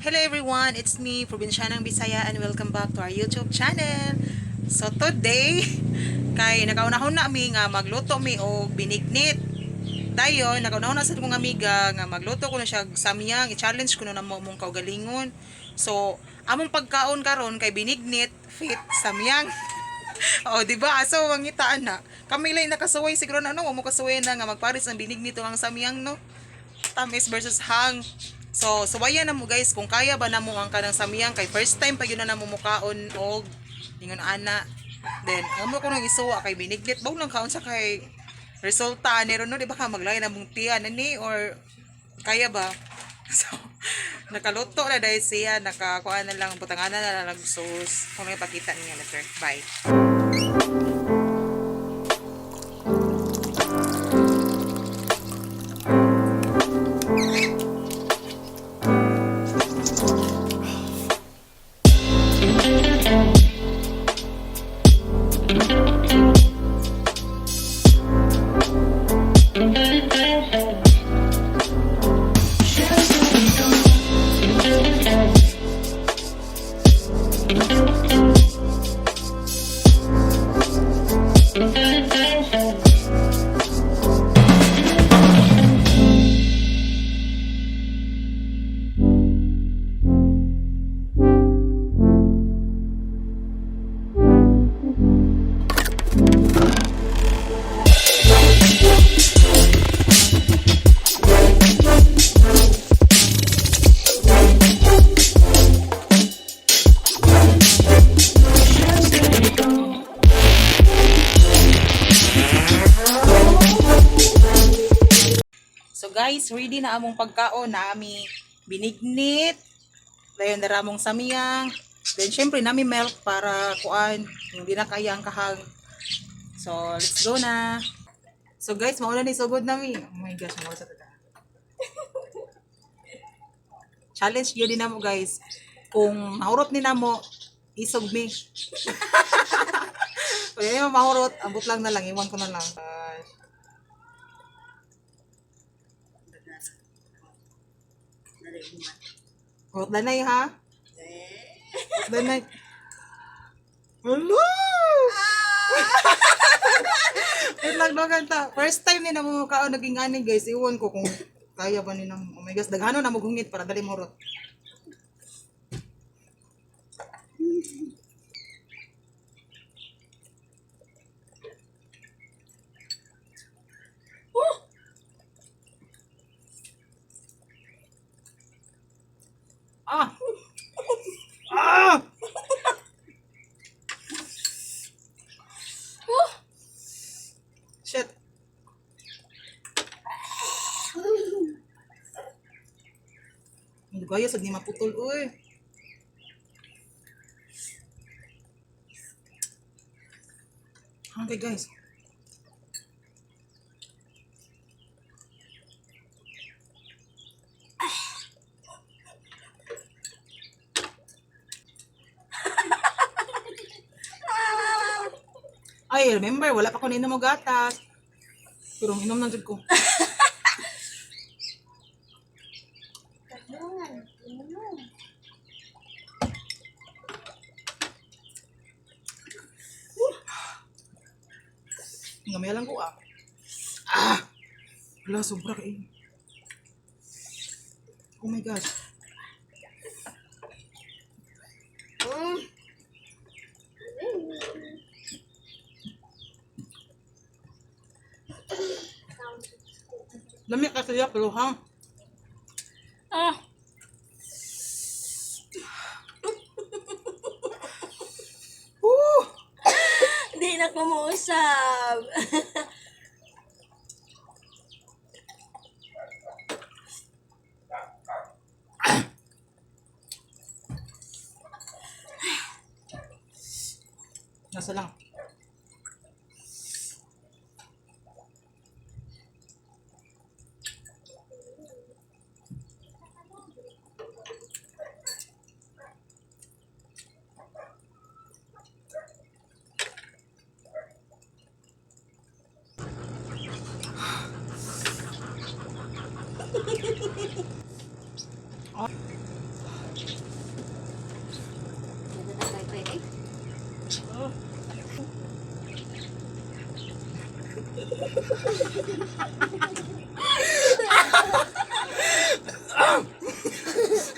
Hello everyone, it's me, Probinsyanang Bisaya, and welcome back to our YouTube channel. So today, kay nakauna-huna mi nga magluto mi og binignit. Dayon, nakauna-huna sa kong amiga nga magluto ko na siya og samyang, i-challenge ko na namo mong kaugalingon. So, among pagkaon karon kay binignit fit samyang. Oh, di ba? So, mangitaan na. Kami lang nakasuway siguro na ano, mo kasuway na nga magpares ng binignit ang samyang, no? Tamis versus hang. So, suwayan na mo guys kung kaya ba namo ang kanang samyang kay first time pa yun na namo mukaon og ingon ana. Then, amo ko nang isuwa kay binignit baw lang kaon sa kay resulta ani ron, no, di ba ka maglay na mong tiyan ani or kaya ba? So, nakaluto na dahil siya, nakakuha na lang, butanganan na lang sauce. Kung may pakita niya later. Bye. So guys, ready na among pagkaon na ami binignit. Dayon na ramong samyang. Then syempre nami milk para kuan, hindi na kaya ang kahang. So let's go na. So guys, mauna ni sugod nami. Oh my gosh, mauna sa tada. Challenge yun din namo guys. Kung mahurot ni namo, isog mi. Kung hindi mo mahurot, ambot lang na lang, iwan ko na lang. Gosh. Hurot na ha? Hurot na. Hello! Wait lang, no, kanta. First time ni namumukhaon naging ani guys. Iwan ko kung kaya ba ni namo. Oh my gosh, daghano na maghungit para dali mahurot. Ah! Ah! Shit. Ang gaya sad ni maputol oy. Okay guys. Ay, remember, wala pa ko nainom og gatas. Pero inom na jud ko. Tulungan, inom. Ngamaya lang ko ah. Ah! Wala, sobra kayo. Oh my gosh. Lami ka siya, pero ha? Ah, Woo! di na kumuusap. Nasa lang.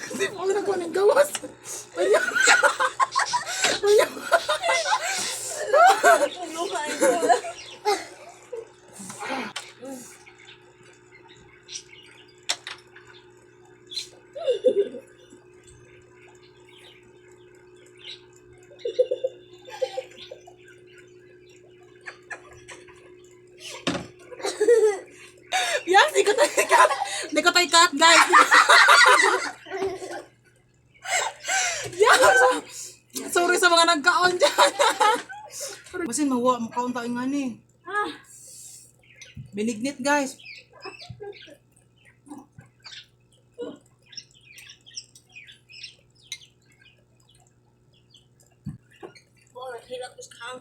Hindi po ako nagkuha ng gawas. Ayaw. Ayaw. Luha ko. Yes, di ko tayo cut. Di ko tayo cut, guys. Yes. Sorry sa mga nagkaon dyan. Basin, mawa, makaon tayo nga ni. Ah. Binignit, guys. Wow, hilak ko sa hang.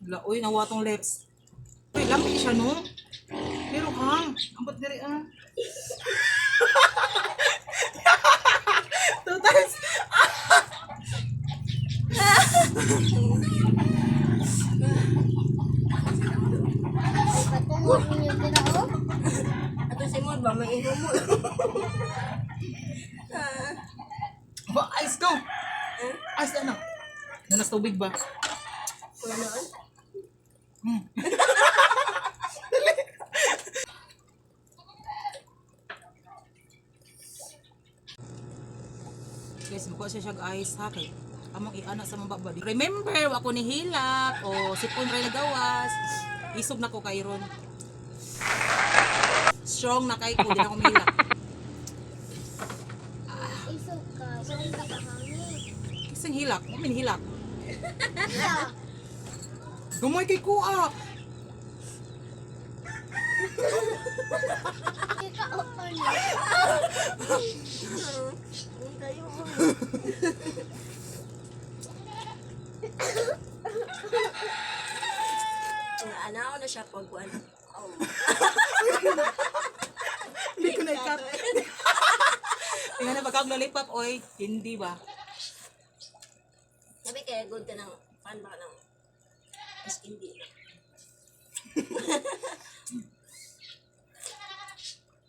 Wala, uy, nawa tong lips. Uy, lami siya, no? Pero hang, ambot diri ah. Two times. Patungod ninyo dira oh. Ato si Mon ba may ihumo. Ah. Ba, ice go. Ice na. Nanas tubig ba? Wala na. Guys, mukuha siya siyag ice ha kay among iana sa mga baba. Remember, wa ko ni hilak o sipon ray nagawas. Isog na ko kay ron. Strong na kay ko, di na ko mahilak. Isog ka, wala ka kahangin. Isang hilak, mo min hilak. Gumoy kay kuha. Ikaw ano? Ang tayo. Ana na siya pag kuan. Oh. Hindi ko na i-cut. Tingnan na pagka lollipop, oy, hindi ba? Sabi kaya good ka ng fan ba ng is hindi.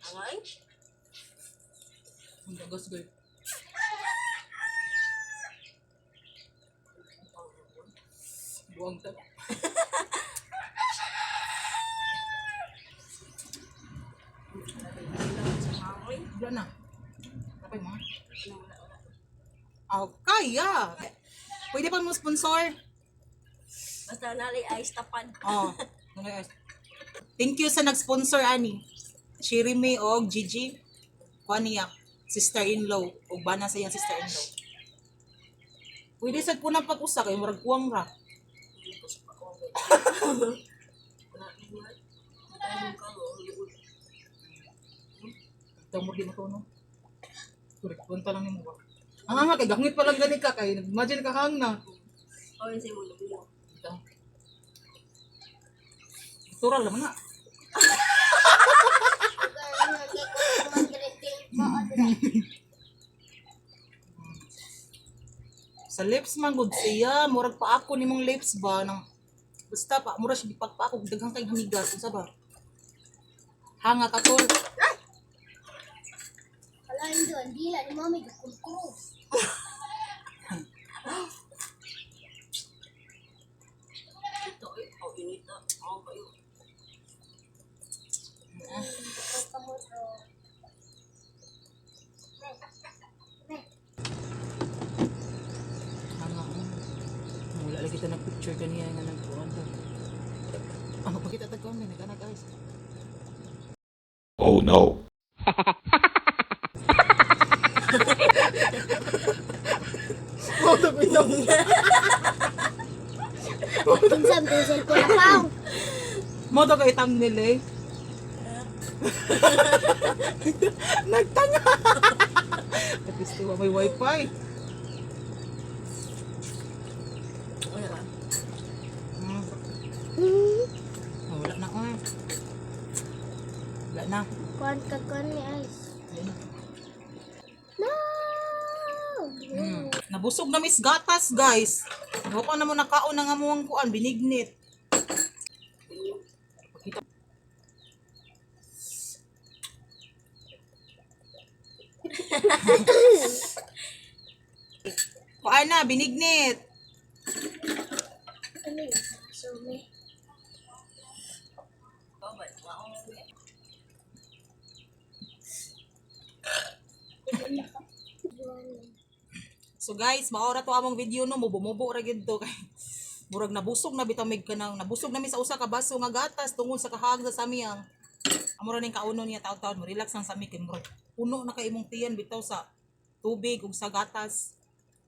Angay? Ang dagas, girl. Buwang ta. Angay? Wala na. Okay mo? Oh, kaya. Pwede pa mo sponsor. Basta nalay ice tapan. Oh. Thank you sa nag-sponsor ani. Shirime og Gigi. Kuha niya, sister-in-law og bana sa iyang sister-in-law. Pwede sad ko na pag-usa kay murag kuwang ra. Tamo di mo to no. Correct, punta lang nimo ba. Ang nga kay gangit pa lang gani ka kay imagine ka hang na. Oh, yun sa'yo mo. Ito. Natural naman na. Sa lips man gud siya, murag pa ako nimong lips ba nang basta pa murag siya gipagpa ako daghang kay hamigas unsa ba? Hanga ka tol. Wala yun doon, dila ni mami gkumkro. Ito eh. Oh, init na. Oh, kayo. Hanga. Wala lagi ta nag-picture kaniya nga nagkuan to. Ano pakita tag kuan nag guys. Oh no. Minsan ko cellphone na pao. Mo to kay thumbnail eh. Nagtanga. At least wa may wifi. Wala ba? Oh, wala na oy. Wala na. Kuan ka kuan ni ice. Wala na. No. Nabusog na miss gatas, guys. Wa na mo nakaon na nga mo ang kuan binignit. Pakita. Kuan na binignit. Ano yun? So, may. So guys, maora to among video no, mubo-mubo ra gyud to kay murag nabusog na bitamig ka nang nabusog na mi sa usa ka baso nga gatas tungod sa kahag sa samyang. Amo ra ning kaunon niya taon-taon mo relax lang sa mi kay murag puno na kay imong tiyan bitaw sa tubig ug sa gatas.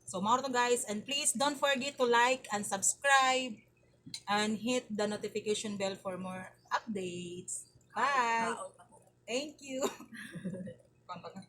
So mao ra to, guys, and please don't forget to like and subscribe and hit the notification bell for more updates. Bye. Thank you. Kuan pa ka?